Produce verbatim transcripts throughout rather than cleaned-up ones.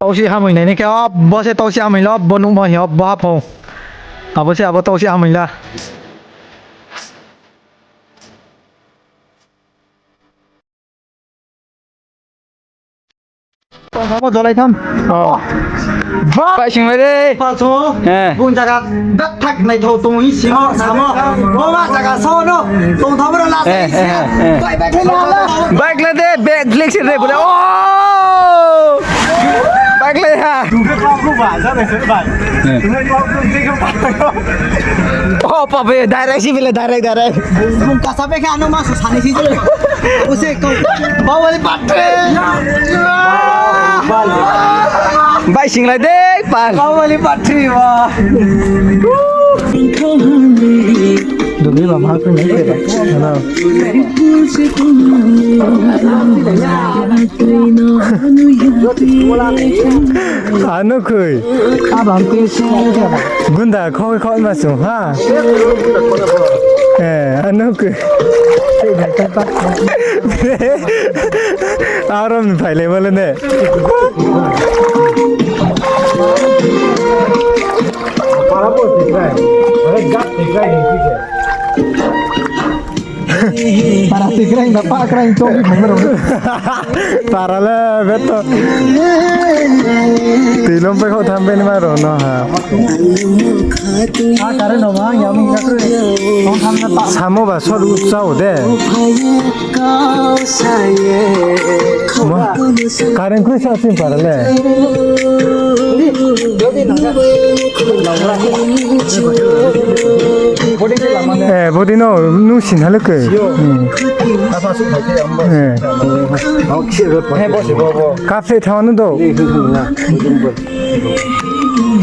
Tausi hamoi nai ni khe, o, bo se tausi hamoi la, bo nuhmo hi, o, bo haphung. Abo se abo tausi hamoi la. Tongthamo jolai tham. O. Ba. Baihsing bai de. Palso. Eh. Bung jaga dak thak naithao tong hi simo samo. Bo ma jaga so no. Tongthamo ro la. Eh, eh, eh. Bai, bai, bai, bai. Bike la de, back flick se de bole. O! Bike la ha. Tungkhe kau khu ba, jana se ba. Eh. Tungkhe kau khu, tungkhe kau khu. O, pa be, direct si bile, direct, direct. Bung kasa be khe ano ma su sani si je. Abo se kau. Bahubali part three. Baihsing lai de, pal. Bahubali part three ba. Dumi ba ma khe nai de ba. Hello. Ano khui. Gunda khoi khoi ma sung ha. Eh, ano khui. Arom ni phai le bole ne. Para tikrai na pa krai chong ni phai ma rao. Para le beto. Tui lom pai kho tham bai ni ma rao no ha. A kare no ma ya mung ka kre. Tong tham na pa. Samo ba sor u chao de. Mo, current kri sa sin para le. Eh, body no, nu sin hale ke. Hmm. Eh. Kaphle thang no do.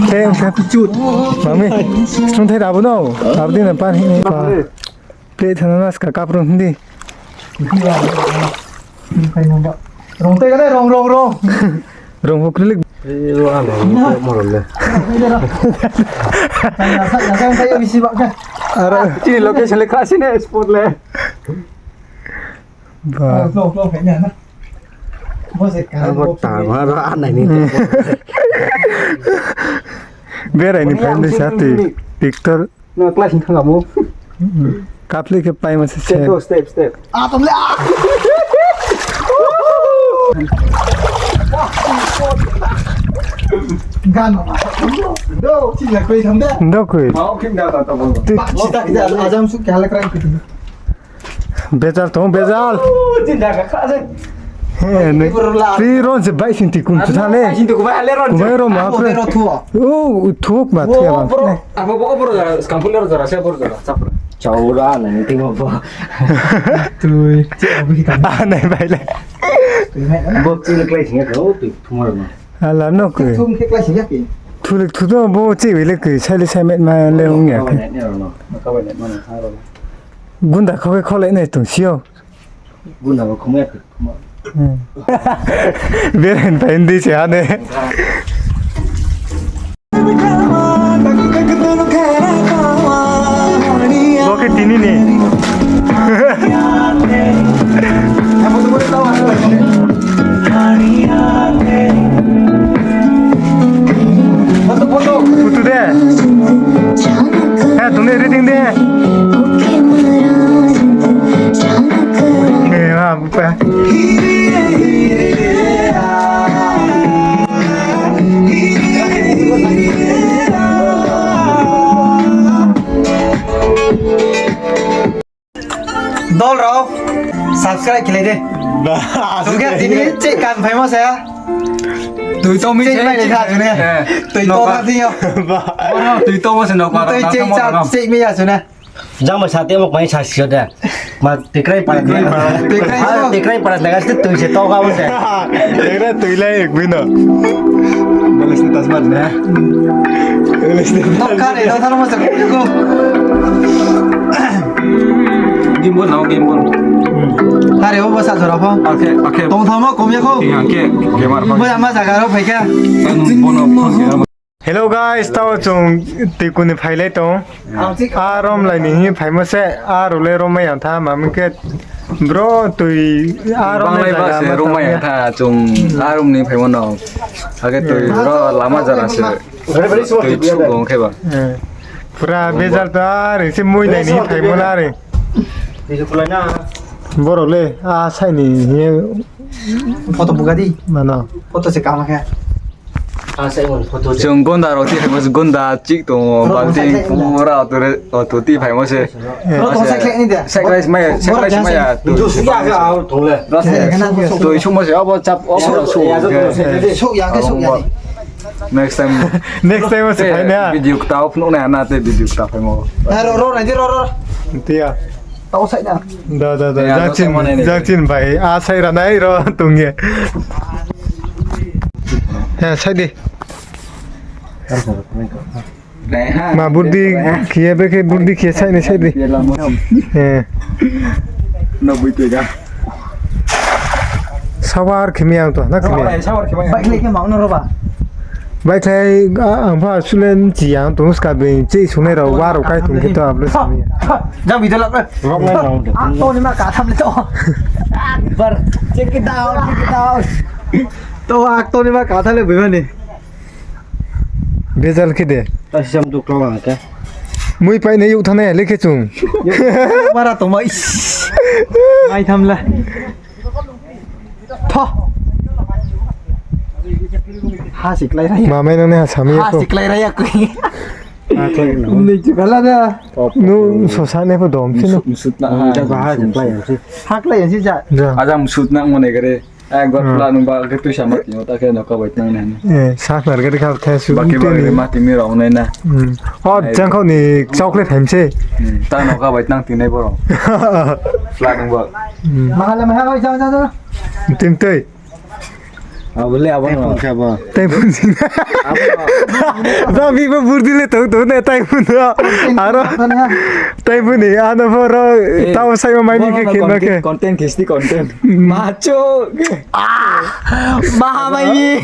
Khe, khe. Mami, strong thai abo no. Abo din na pan hi. Plate thana na ska kaprung hindi. Rong tei kade, rong, rong, rong. Rong hukrilik. Ro ano, mo ro le. Ara. Chini location le khasi ne spot le. Ba. Flow, flow, kayaknya na. Abo tang, aro anai ni. Berai ni friend sa ti. Picture. No, class ni thangamo. Kapli khe pai ma se se. Step, step, step. Ah, tom le, ah. Gan. Do, sila koi tham de. Do koi. Mau khim da ta ta bol. Ti. Ba, sita kita ajam su kya lek rai kiti. Bejal tong, bejal. Oh, jin da ka kha se. He, ne. Pri ron se bai sin ti kum chu thang le. Bai sin ti kum bai le ron. Kum bai ron ma pre. Ro thu. Oh, thuk ma thia ba. Abo bo bor jora, skang pun ro jora, se bor jora, chap. Chau ra na ni ti ma ba. Tui, che abi ta. Ah, nai bai le. Bo chi le klai sing ya ko, tui thumar ma. Ala no ko. Thum khe klai sing ya ki. Thu le thu do bo chi bai le ko, sai le sai met ma le ong ya. Ka bai ne ro no. Ka bai ne ma na ha ro. Gunda khau khe kholai nai tong sio. Gunda bo khumai ya khe khumai. Hmm. Beren pai ndi se ha ne. Bo khe tini ni. Photo de. He, tong ni reading de. He, ha, bupa. Dol rao, subscribe khelai de. Ba, tong khe tini check kan phaimo se. Tui tong mi check mai le kha june. Eh, tui tong kha thing yo. Ba. Tui tong mo se no ba. Tui check cha, check mi ya june. Jang ma sa te mo mai sa sio de. Ma tikrai para. Tikrai para. Tikrai para na ga se tui se tong kha mo se. Tikrai tui lai ek bino. Bale se tasmat ne. Bale se. Tong kha re, tong kha mo se. Gimbal nao, gimbal. Are, o bo sa jora pho. Oke, oke. Tongthamo kom ya kho. Iya, oke. Oke, mar, mar. Bo ama jaga ro phai kha. Kan bono phone khe. Hello guys, tao chung Tuiku ni phailai tong. A romlai ni hing phaimo se, a rao le romai yang tha, ma hing khe bro tui a romlai zaga se ma romai tang ya. Chung a rom ni phaimo no. Akhe tui ro lama jara se. Tui chuh bo khe ba. Pura bejal to are se muilai ni phaimo na are. Boro le a sai ni hing ye. Photo buka di. Mano. Photo se kaham khe. Chung gonda rao ti phaimo se, gonda chih tong, balti pura auto ti phaimo se. Sakhlai mai ya, sakhlai mai ya. Tui suhmo se abo chap, abo rao suh. Next time. Next time se phai na. Video kta phnuh nai na te video kta phaimo. Ro, ro, nai di, ro, ro. Tiya. Tao sai na. Da, da, da. Jangchin bai a sai ra nai ro tong ye. Sai di. Ma burdi khe ye, brekhe burdi khe ye sai nai, sai di. Sawar khe mi ang to, na khe mi. Baikhlai khe ma no ro ba. Baikhlai, ang pha sulen chi ang tong ska bini chi sungnai rao wa rao kai tong khe to abo le sami. Jang video lap. Ang to ni ma katham le to. Akbar, check it out, check it out. To ang to ni ma katham le bui mani. Bejal khe de. Mui pai nai youh thanng nai le khe chung. Bara tongma is. Mai tham la. Tho. Ha si klái ra ya. Ma mai nang nai ha sami ya. Ha si klái ra ya koi. Ni chu kala da. Nung sosa nai pho dom si no. Msut na ha. Ha klái ya si ja. Aja msut na mo nai gare. Ekbar pla nung ba khe tuisa ma timo ta khe noka bai tnang nai. Saknar gari kha the su. Ba khe ba gari ma timi rao nai na. O jang khau ni chocolate phaim se. Ta noka bai tnang tinai borok. Pla nung ba. Mahala mahala oi jang jang jang. Tim tui. Abo le abo no. Tai phun si. Ba bi bo burdi le tong tong ne tai phun no. Aro. Tai phun ni ano boro tao sai ma mai ni khe khe ma khe. Content khisti content. Macho. Ah, maha mai ni.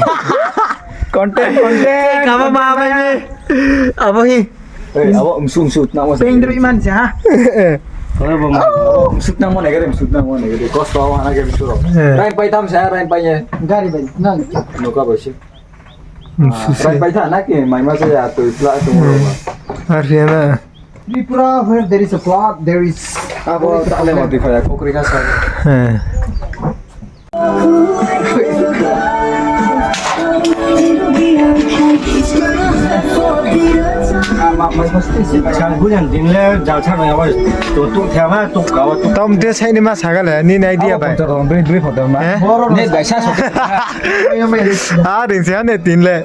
Content, content. Kama maha mai ni. Abo hi. Abo msu msu tnang mo. Peng droi man sa. Abo msu tnang mo nai gari, msu tnang mo nai gari. Kosto abo hana ke msu ro. Rain pai tham sa, rain pai ye. Gari bai nang. Noka bai si. Rain pai tha na ke, mai ma sa ya to pla to mo. Ar ya na. Tripura, where there is a flood, there is. Abo ta le modify ya, kokri ka sa. Tam de sai ni ma saga le, ni idea bai. Net bai sa so. A ring se ne tin le.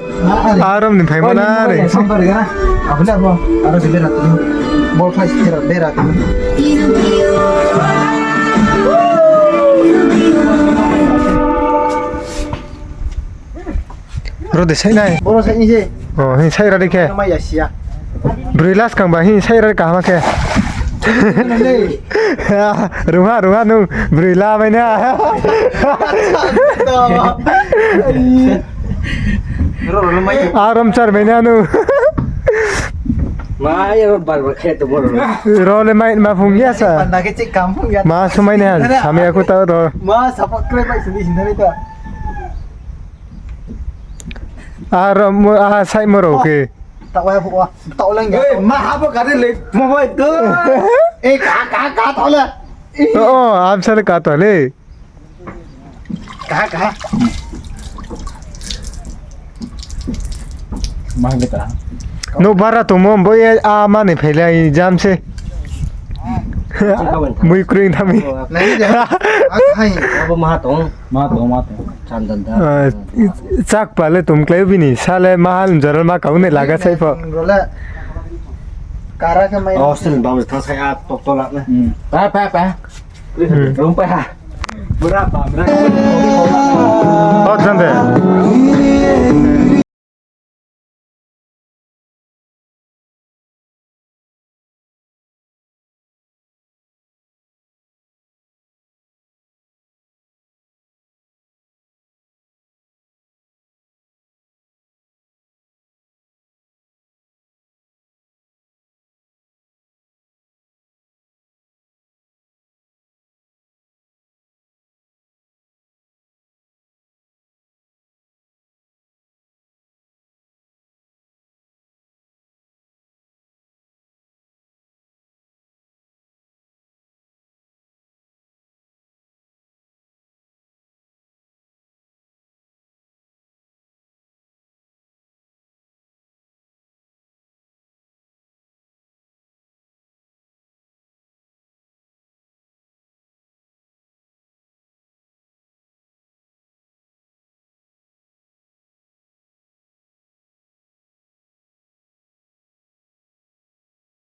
Arom ni phaimo na re. Sambar gana. Abo le abo. Aro se bera tini. Bol khai se bera, bera tini. Ro de sai nai. Boro sai ni se. O, hin sai ra de khe. Mai ya sia. Broi las kang ba hin sai ra kaham khe. Rungha, rungha nung broi la mai na. Arom char mai na nung. Ma ya ro bar bar khe to boro. Ro le mai ma phung ya sa. Panda khe chik kam phung ya. Ma sumai na sami aku ta ro. Ma support kre bai sini sini ta. Aro mo, aha sai mo ro ke. Tao ya phuh wa. Tao lang ya. Ei, ma ha bo gari le, mo bai to. Eh, ka, ka, ka, tao le. O, o, am sa le ka to le. Ka, ka. Ma ha ta. No bara to mo, bo ye a ma ni phailai jam se. Mui kring thami. Lai de. Akhai. Abo ma tong. Ma tong, ma tong. Chandan da. Chak pa le tum klai bini, sa le mahal jaral ma kau ne laga sai pho. Ro le. Kara khe mai. Hostel bang thang sai a tok to la ne. Pa, pa, pa. Rum pa ha. Bura pa, bura. Hot jande.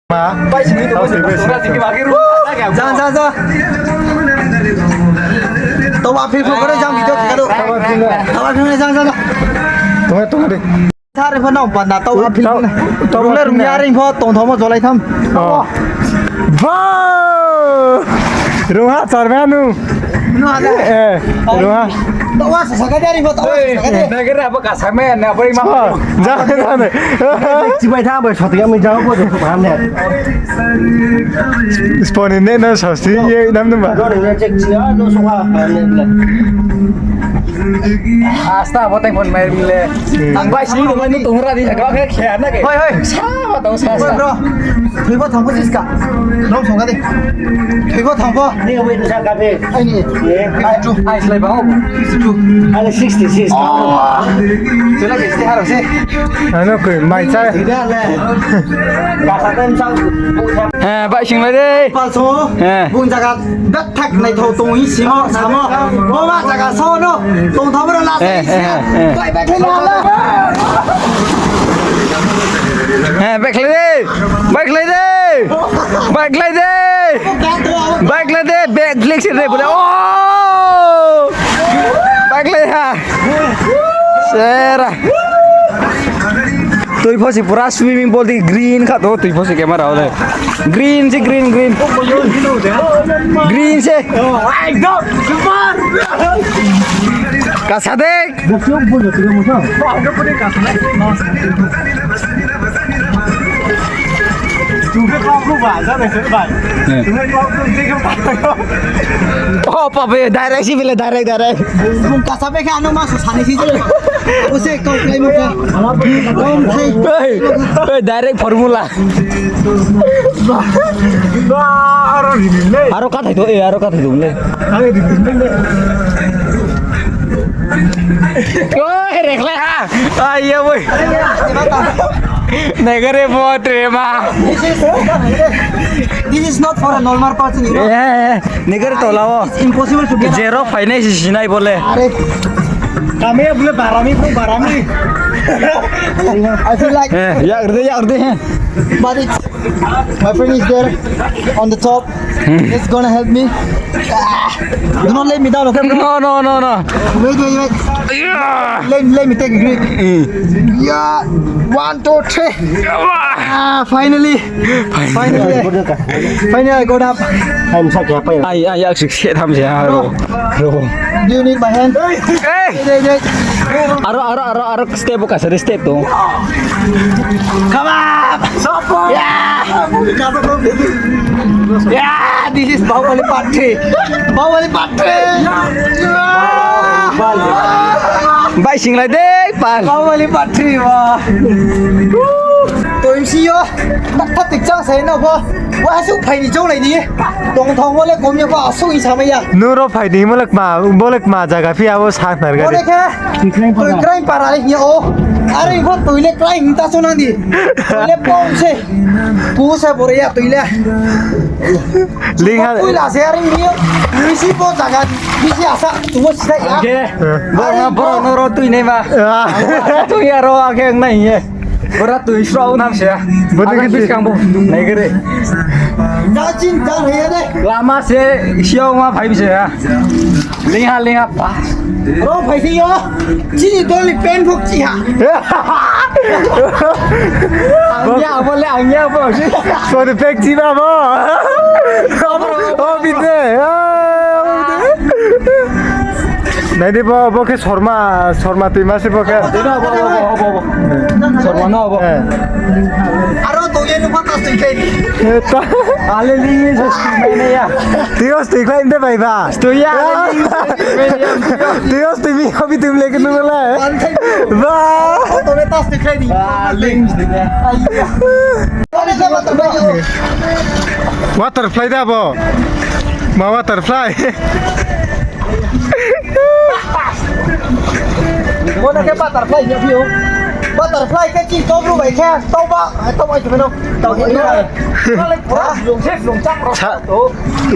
Jang, jang, jang. Tau ba film kore jang video khe kado. Tau ba film jang, jang, jang. Tong, tong di. Sar pho nang panda tau ba film. Tau, tau ba film. Rung le rung ya ring pho tong thamo jolai tham. Oh. Ba! Rung ha char ba nu. Nu ada. Eh, rung ha. Tau ba sa ka de ring pho tau ba sa ka de. Nagar apa kasame na apa imam. Jang, jang. Chibai tha bai sotya mi jang ko de paham ne. Sponi ne no sasti ye nam numa. Asta bo teng phone mai le. Ang bai si no mai tong ra di ka khe khe na ke. Hoi, hoi. Sa ba tong sa sa. Bro. Thoi bo thang bo siska. Nong song ka de. Thoi bo thang bo. Ni wei sa ka de. Ai ni. Ai slai ba ho. Ani sixty six. Chela ke ste haro se. Ano koi mai cha. Eh, bai sing lai de. Palso. Eh. Bung jaga bethak naithao tong hi simo samo. Bo ma jaga so no. Tong thamo ro la. Eh, eh, eh. Bai bai khlai la. Eh, bai khlai de. Bai khlai de. Bai khlai de. Bai khlai de. Bai khlai de. Bai khlai se de bole. Oh! Bai khlai ha. Sera. Tui pho se pura swimming pool di green kha to, tui pho se camera le. Green se green, green. Green se. Ekdom super. Kasa de. Oh, pabe, direct si bile, direct, direct. Bung kasa bai khe ano ma su sani si je. Abo se kau khlai mo kha. Kau khlai. Hey, hey, direct formula. Aro kathai to, eh, aro kathai to le. Oi, rekhlai ha. Ai ya boi. Negare bo trema. This is, this is not for a normal person, you know. Eh, eh, negare to lao. It's impossible to get. Jero finance sinai bole. Are. Kami bole barami, bro, barami. I feel like. Eh, ya urde, ya urde, eh. But it's, my friend is there on the top. He's gonna help me. Ah, do not let me down, okay, bro? No, no, no, no. Wait, wait, wait. Yeah. Let, let me take a grip. Mm. Yeah. One, two, three. Ah, finally. Finally. Finally, I got up. Ai, ai, yak sik se tham se ha, bro. Bro. Do you need my hand? Hey. Hey, hey. Aro, aro, aro, aro step ka sari step to. Come on! Support! Yeah! Yeah, this is Bahubali part three. Bahubali part three. Bai sing lai de, pal. Bahubali part three ba. To M C yo. Tak tak tik chang sai na ba. Wa su phai ni jong lai ni. Tong thong wa le kom ya ba su i sa mai ya. Nung ro phai ni mo le kma, bo le kma jaga phi abo sa khnar ga de. Bo le khe. Tui krai para le hing ya o. Are bo tui le krai hing ta so nang di. Tui le pom se. Pu se bore ya tui le. Ling ha. Tui la se are ni. Bisi bo jaga, bisi asa, tu bo sida ya. Oke. Bo na bo no ro tui ne ma. Tui ya ro ake nai ye. Bora tui srao nam se. Bo de kisi kang bo. Nai gere. Jachin jang he de. Lama se siang ma phai se ya. Lingha, lingha, pa. Ro phai si yo. Chini dol ni pen phuk chi ha. Ang ya, abo le ang ya, bo. Sorry, pek chi ba, bo. O, bide. Nai di, bo, bo khe Sorma, Sorma tuima se bo khe. Sorma no, bo. Eh. Aro to ye nu pata stui khe. Ale lingni se stui mai ya. Tui o stui khlai de bai ba. Stui ya, ale lingni se stui mai ya. Tui o stui mi hobi tui le kenu la. Ba. To le ta stui khlai di. Ah, ling stui ya. Waterfly da bo. Ma waterfly. Bo na khe butterfly ni phi o. Butterfly khe chi tobru bai khe, toba, toba chi no. Toba. Sa-,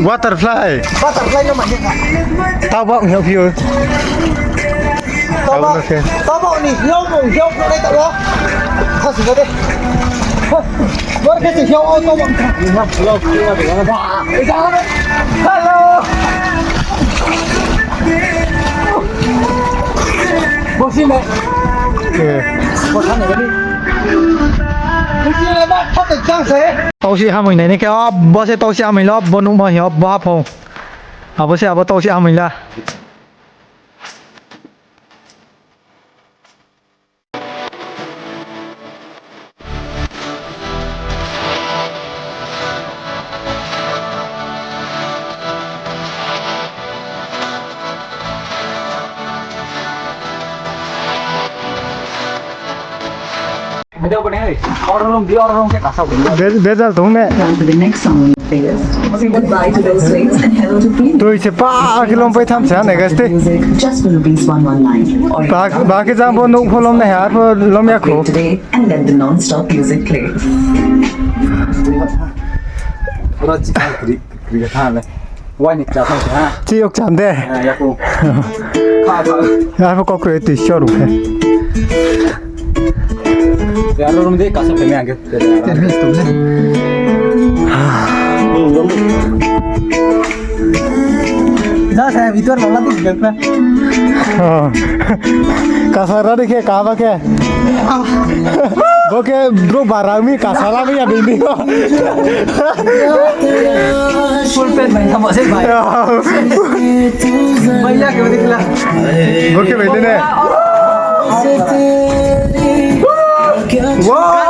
waterfly. Butterfly no ma khe kha. Toba ni phi o. Toba. Toba ni yo mo yo ko le toba. Khasi de. Bor khe se hiao o to bang. Hello. Bosi le. Eh. Bosa ne gani. Bosi le ba thate chang se. Tausi hamoi nai ni khe o bo se tausi hamoi lo bo nuhmo hi o bo haphung. Abo se abo tausi hamoi la. Be-, bejal tong ne. Goodbye to those slates and hello to Pete. Tui se pa khe lom pai tham sa nai gaste. Music just for rupees one one nine. Ba, ba khe jang bo nouh pho lom nai ha, arpho lom ya kho. Today and let the non-stop music play. Pura chikon kri, kri tha le. Wai ni kcha tha ha. Chi yok cham de. Ya ko. Kha, kha. Ya pho kok kri tui sio ru khe. Ya ro rum de kasa pe me ang khe. Kasa ra de khe, kaba khe. Bo khe brouh bara mi kasa la mi ya bini. Full pant bai tamo se bai. Bai ya khe bini khla. Bo khe bai de ne. Wow.